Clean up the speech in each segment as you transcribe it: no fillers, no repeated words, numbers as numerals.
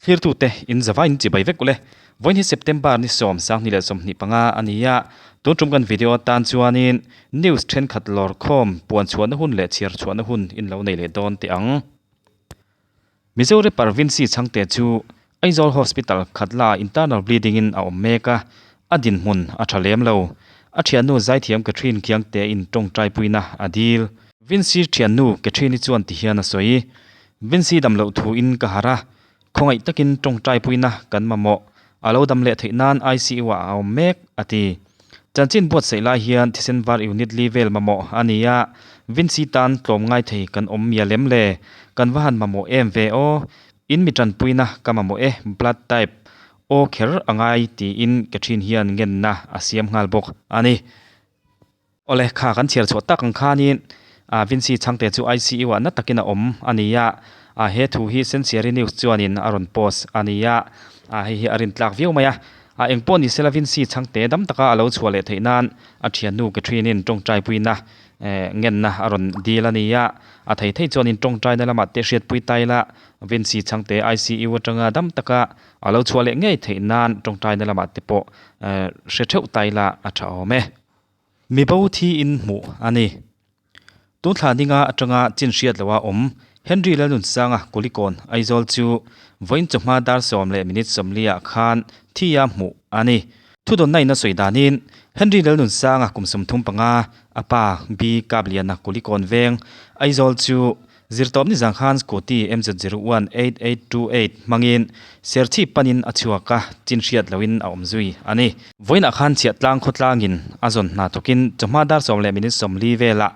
Thlirtute in zava in chibai vek ule. Vawiin hi September ni 10, 2025 a ni a. Tun tum kan video atan chuanin news thenkhat lawr khawm puan chhuahna hun leh chhiar chhuahna hun in lo nei leh dawn teh ang. Mizo rapper Vincy Chhangte chu Aizawl Hospital khatla internal bleeding in a awm mek a, a dinhmun a tha lem lo. A thiannu zaithiam Catherine Khiangte in tawngtai puina a dil. Vincy thiannu Catherine-i chuan tihian a sawi. Vincy dam loh thu in ka harh a, khawngaih takin tawngtai puina kan mamawh. A lo dam leh theih nan ICU ah a awm mek, a ti. Chanchin buatsaih lai hian thisen var unit li vel mamawh a ni a, Vincy tan tlawm ngai thei kan awm mial em le? Kan va han mamawh em ve aw? In mi tanpuina ka mamawh e, blood type aw kher a ngai tiin Catherine hian ngenna a siam nghal bawk a ni. Awle, kha kan chhiar chhuah tak ang khanin Vincy Chhangte chu ICU ah na takin a awm a ni a, he thu hi Sensiari News chuanin a rawn post a ni a, hei hi a rintlak viau mai a. Engpawh ni sela Vincy Chhangte dam taka a lo chhuah leh theih nan a thiannu Catherine-in tawngtai puina ngenna a rawn dil a ni a, a thei thei chuanin tawngtaina lamah te hriatpui ta ila Vincy Chhangte ICU atanga dam taka a lo chhuah leh ngei theih nan tawngtaina lamah te pawh hre theuh ta ila a tha awm e. Mi bo thi in hmuh a ni. Tun thla ninga atanga chin hriat loha awm Henry Lalnunsanga Kulikawn Aizawl chu vawiin chawhma dar 10 minute 40 ah khan thi a hmuh a ni. Thudawnna in a sawi danin Henry Lalnunsanga kum 35, a pa B Kapliana Kulikawn veng Aizawl chu Zirtawp ni zang khan scooty MZ018828 hmangin Serchhip panin a chhuak a, chin hriat loin a awm zui a ni. Vawiinah khan chhiah tlang khawtlangin a zawn hna thawkin chawhma dar 10 minute 40 velah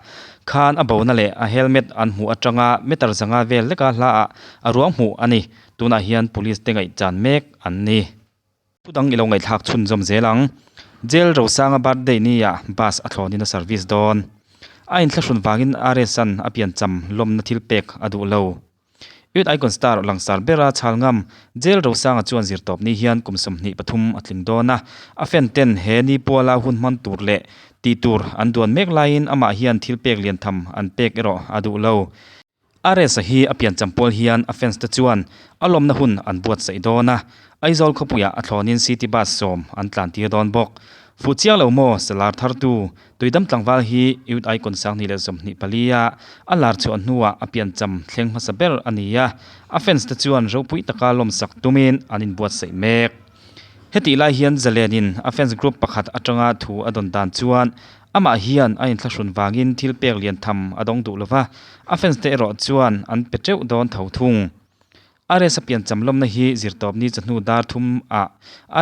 khan a bona leh a helmet an hmuh atanga meter 500 vel leka hlaah a ruang hmuh a ni. Tunah hian police te ngaihchan mek an ni. Thudang i lo ngaihthlak chhunzawm zel ang. Jail Rosanga birthday nia bus a thlawnin a service dawn. A inthlahrun vangin RS-a'n a piancham lawmna thil pek a duh lo. Youth Icon Star langsar bera chhal ngam Jail Rosanga chuan zirtawp ni hian kum 23 a tling dawn a. A fan ten he ni puala hun hman tur leh tih tur an duan mek laiin amah hian thil pek lian tham an pek erawh a duh lo. RS-a hi a piancham pawl hian a fans te chuan a lawmna hun an buatsaih dawn a, Aizawl khawpuiah a thlawnin city bus 10 an tlan tir dawn bawk. Fuh chiang lo maw salar thartu Tuidam tlangval hi Youth Icon 2024-a a lar chhuah hnuah a piancham thleng hmasa ber a ni a, a fans te chuan ropui taka lawmsak tumin an inbuatsaih mek. Hetih lai hian Zalenin a fans group pakhat atanga thu a dawn dan chuan Amah hian a inthlahrun vangin thil pek lian tham a dawng duh lova, a fans te erawh chuan an pe teuh dawn tho thung. RS-a piancham lawmna hi zirtawpni chawhnu dar thum ah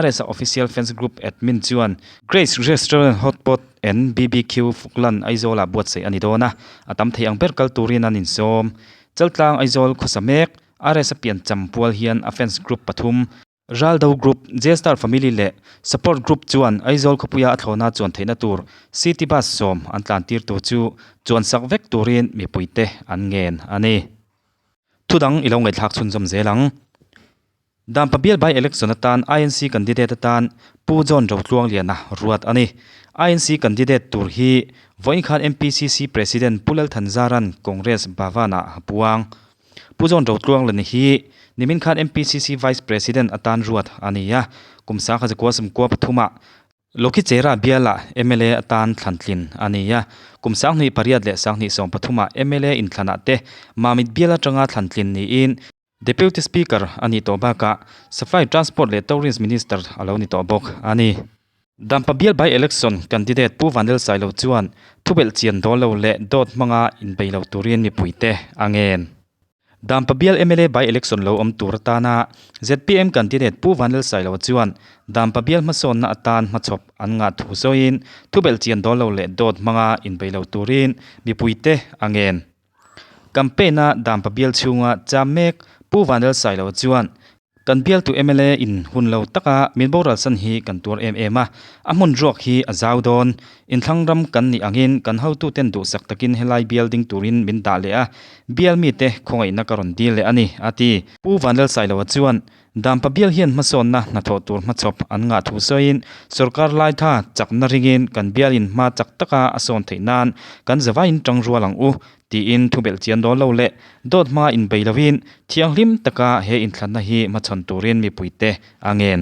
RS-a official fans group admin chuan Grace Restaurant Hotpot and BBQ Fuklan Aizawl ah buatsaih a ni dawn a, a tam thei ang ber kal turin an insawm. Chaltlang Aizawl khawsa mek RS-a piancham pual hian a fans group pathum, Raldo Group, J-Star Family leh Support Group chuan Aizawl khawpuia a thlawhna chuan theihna tur City Bus 10 an tlan tir tur chu chuan sak vek turin mipuite an ngen a ni. Thudang i lo ngaihthlak chhunzawm zel ang. Dampa bial by election atan INC candidate atan Pu John Rotluangliana ruat a ni. INC candidate tur hi vawiin khan MPCC President Pu Lalthanzaran Congress Bhavan-ah a puang. Pu John Rotluanglani hi nimin khan MPCC Vice President atan ruat a ni a, kum 1993-ah Lokhichera bialah mla atan thlantlin a ni a, kum 2008 leh 2013-ah mla inthlanah te Mamit bial atanga thlantlin niin Deputy Speaker a nih tawh bakah Supply Transport leh Tourism Minister a lo ni tawh bawk a ni. Dampa bial by election candidate Pu Vanel Sailo chuan thubelh chian dawl lo leh dawt hmanga inbei lo turin mipuite a ngen. Dampa bial mla by election lo awm tur atana zpm candidate Pu Vanel Sailo chuan Dampa bial hmasawnna atan hmachhawp an ngah thu sawiin thubelh chian dawl lo leh dawt hmanga inbei lo turin mipuite a ngen. Campaign-a Dampa bial chhunga cham mek Pu Vanel Sailo chuan Kan bialtu mla in hun lo taka min boral san hi kan tuar em em a, a hmun ruak hi a zau dawn. Inthlang ram kan nih angin kan hotuten duhsak takin helai bial ding turin min dah leh a, bial mite khawngaihna ka rawn dil leh a ni, a ti. Pu Vanlal Sailoa chuan Dampa bial hian hmasawnna hnathawh tur hmachhawp an ngah thu sawiin sorkar laitha chakna ringin kan bialin hma chak taka a sawn theih nan kan zavaiin tang rual ang u tiin thu belh chian dawn lo leh dawt hma inbei lovin thianghlim taka he inthlanna hi hmachhawn turin mipuite a ngen.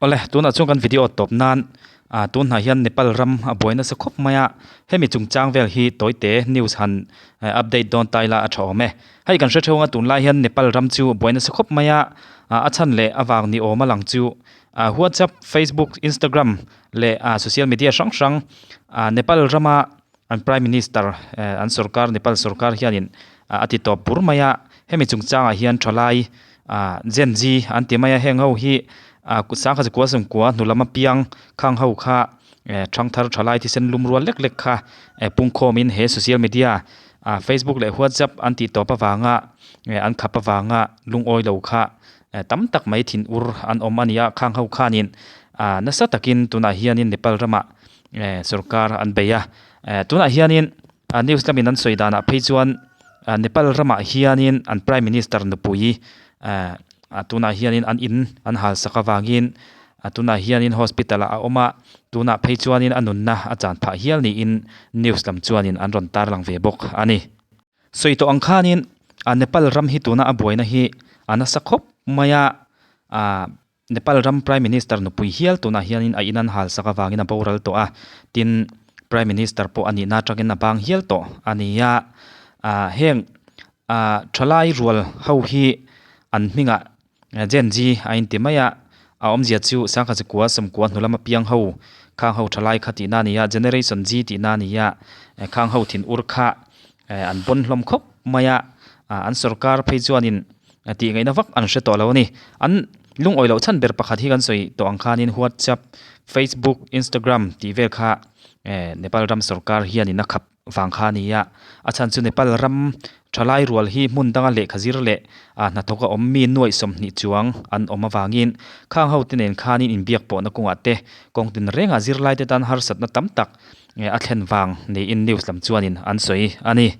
Awle, tunah chuan kan video tawp nan ah tun hnah hian Nepal ram a buai nasa khawp mai a, hemi chungchang vel hi tawite news han update dawn ta ila a tha awm e. Hei kan hre theuh anga tunlai hian Nepal ram chu buai nasa khawp mai a, a chhan leh a vang ni awm a lang chu WhatsApp, Facebook, Instagram leh social media hrang hrang Nepal rama an Prime Minister an sorkar Nepal sorkar hianin a ti tawp bur mai a, hemi chungchangah hian thalai Gen Z an ti mai a, heng ho hi sangha zakua sawmkua hnu lama piang khang ho kha thangthar thalai thisen lum rual lek lek kha pungkhawmin he social media Facebook leh WhatsApp an tih tawp avanga an khap avanga lungawi lo kha tam tak mai thin ur an awm a ni a, khang ho khanin nasa takin tunah hianin Nepal ramah sorkar an bei a, tunah hianin news lamin an sawi danah phei chuan Nepal ramah hianin an prime minister nupui tunah hianin an in an hal sak avangin tunah hianin hospital ah a awm a, tunah phei chuanin a nunna a chan phah hial niin news lam chuanin an rawn tarlang ve bawk a ni. Sawi tawh ang khanin Nepal ram hi tuna a buaina hi a nasa khawp mai a. Nepal ram Prime Minister nupui hial tunah hianin a in an hal sak avangin a boral tawh a, tin Prime Minister pawh a nihna atangin a bang hial tawh a ni a. Ah heng ah thalai rual ho hi an hmingah Gen Z a inti mai a, a awmzia chu sangha chikua sawmkua hnu lama piang ho khang ho thalai kha tihna a ni a, Generation Z tihna a ni a, khang ho thin ur kha an pawn hlawm khawp mai a, an sorkar phei chuanin tih ngaihna vak an hre tawh lo a ni. An lungawi loh chhan ber pakhat hi kan sawi tawh ang khanin WhatsApp, Facebook, Instagram tih vel kha Nepal ram sorkar hianin a khap vang kha a ni a. A chhan chu Nepal ram thalai rual hi hmun danga lehkha zir leh hnathawk a awm mi nuaih 20 chuang an awm avangin khang ho te nen khanin inbiak pawhna kawngah te kawng tinrengah zirlaite tan harsatna tam tak a thlen vang niin news lam chuanin an sawi a ni.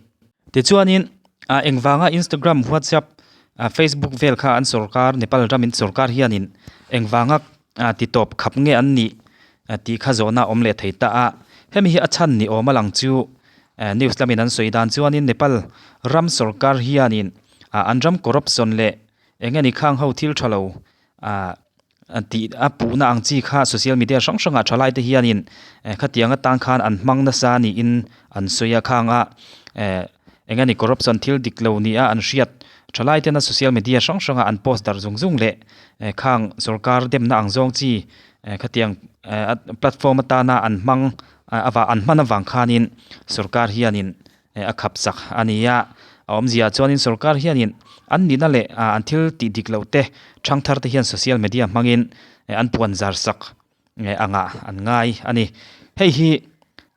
Tichuanin engvanga Instagram, WhatsApp, Facebook vel kha an sorkar, Nepal ramin sorkar hianin engvanga titawp khap nge an nih tih kha zawhna a awm leh thei ta a. Hemi hi a chhan ni awm a lang chu news lamin an sawi dan chuanin Nepal ram sorkar hianin an ram corruption leh eng nge ni khang ho thil tha lo tih a puhna ang chi kha social media hrang hrangah thalai te hianin khatiang atan khan an hmang nasa niin an sawi a khang a eng nge ni corruption thil dik lo nia an hriat thalai tena social media hrang hranga an post darh zung zung leh khang sorkar demna ang zawng chi khatiang platform atana an hmang an hman avang khanin sorkar hianin a khap sak a ni a, a awmzia chuanin sorkar hianin an nihna leh an thil tih dik loh te thangthar te hian social media hmangin an puan zar sak angah an ngai a ni. Hei hi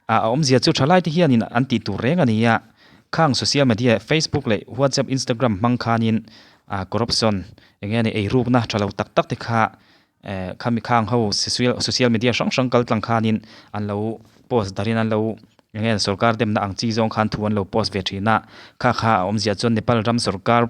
a awmzia chu thalai te hianin an tih tur reng a ni a, khang social media Facebook leh WhatsApp, Instagram hmang khanin corruption eng nge ni eirukna tha lo tak tak te kha Khami khang ho social media hrang hrang kal tlang khanin an lo post darin an lo eng nge sorkar demna ang chi zawng khan thu an lo post ve thin a, kha kha a awmzia chuan Nepal ram sorkar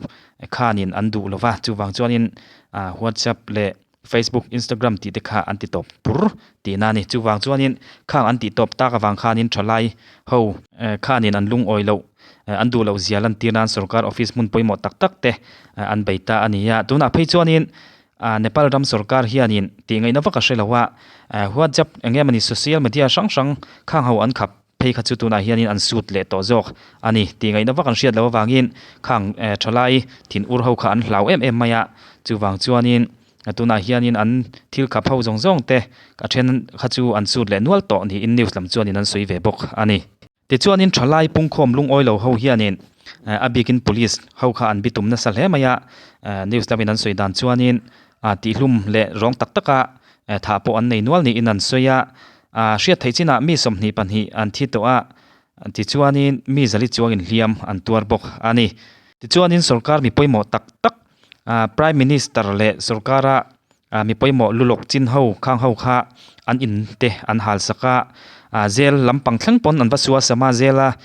khanin an duh lova chuvang chuanin WhatsApp leh Facebook, Instagram tih te kha an ti tawp pur tihna a ni. Chuvang chuanin khang an tih tawp tak avang khanin thalai ho khanin an lungawi loh an duh loh zia lantir nan sorkar office hmun pawimawh tak tak te an bei ta a ni a. Tunah phei chuanin Nepal ram sorkar hianin tih ngaihna vak a hre lo a, WhatsApp eng nge mawni social media hrang hrang khang ho an khap phei kha chu tunah hianin an sut leh tawh zawk a ni. Tih ngaihna vak an hriat loh avangin khang thalai thin ur ho kha an hlau em em mai a, chuvang chuanin tunah hianin an thil khap ho zawng zawng te a then kha chu an sut leh nual tawh niin news lam chuanin an sawi ve bawk a ni. Tichuanin thalai pungkhawm lungawi lo ho hianin a bikin police ho kha an bitum nasa hle mai a, news lamin an sawi dan chuanin tihlum leh rawng tak taka thah pawh an nei nual niin an sawi a, hriat theih chinah mi 22 an thi tawh a, tichuanin mi zali chuangin hliam an tuar bawk a ni. Tichuanin sorkar mi pawimawh tak tak Prime Minister leh sorkara mi pawimawh lulawk chin ho khang ho kha an in te an hal sak a, zel lampang thleng pawn an va sual sam a, zela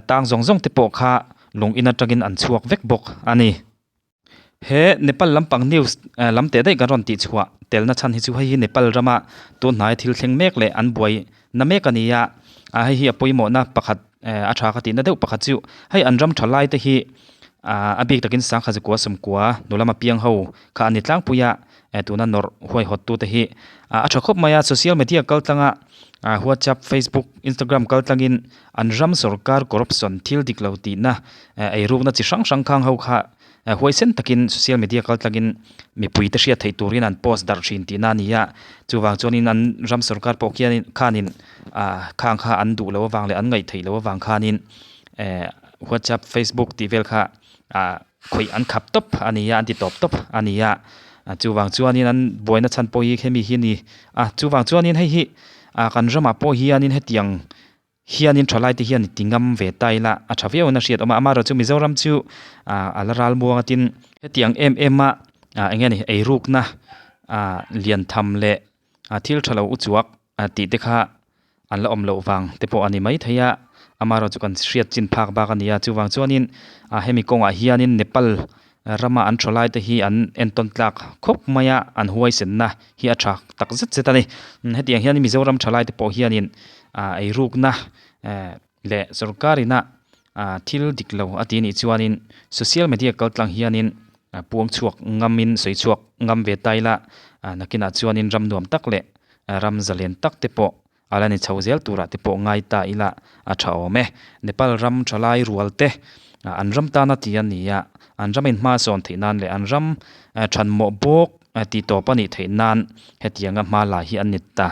tang zawng zawng te pawh kha lung in atangin an chhuak vek bawk a ni. He Nepal lampang news lam teh daih kan rawn tih chhuah telna chhan hi chu hei hi Nepal rama tun hnaia thil thleng mek leh an buai na mek a ni a, ah hei hi a pawimawhna pakhat a tha ka tihna deuh pakhat chu hei an ram tha lai te hi ah a bik takin sangha zikua sawmkua nu lama piang ho kha a ni tlangpui a tuna nawrh huaihawt tu te hi ah a tha khawp mai a social media kal tlanga ah whatsapp facebook instagram kal tlangin an ram sorkar corruption thil dik lo tihna eirukna chi hrang hrang khang ho kha Huaisen takin social media kal tlangin mipuite hriat theih turin an post darh thin tihna a ni a, chuvang chuanin an ram sorkar pawh khianin khanin ah khang kha an duh loh avang leh an ngaih theih loh avang khanin eh whatsapp facebook tih vel kha ah khawih an khap tawp a ni a an ti tawp tawp a ni a, chuvang chuanin an buaina chhan pawh hi hemi hi a ni a, chuvang chuanin hei hi ah kan ramah pawh hianin hetiang Hianin thalaite hian i ti ngam ve ta ila a tha viau in a hriat awm a, amaherawh chu Mizoram chu ah a la ral muang atin hetiang em em a ah eng nge ni eirukna ah lian tham leh ah thil tha lo uchuak ah tih te kha an la awm loh vang te pawh a ni maithei a, amaherawh chu kan hriat chin phak bak a ni a, chuvang chuanin ah hemi kawngah hianin Nepal Rama an tha laite hi an entawn tlak khawp mai a, an huaisenna hi a tha tak zet zet a ni. Hetiang hian Mizoram tha laite pawh hianin ah eirukna eh leh sorkarina ah thil dik lo a ti anih chuanin social media kal tlang hianin puang chhuak ngamin sawi chhuak ngam ve ta ila ah nakinah chuanin ram nuam tak leh ram zalen tak te pawh A la ni chho zel turah te pawh ngai ta ila a tha awm e. Nepal ram thalai rual te an ram tana ti a ni a, an ram inhma sawn theih nan leh an ram thanmawh bawk tih tawp a nih theih nan hetianga hma la hi an ni ta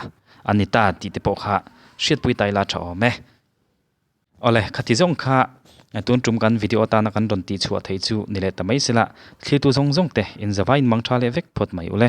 a ni ta tih te pawh kha hriatpui ta ila a tha awm e. Awle, khati zawng kha tun tum kan video atana kan rawn tih chhuah theih chu ni leh ta mai sela, thlirtu zawng zawng te inzavain mang tha leh vek phawt mai ule.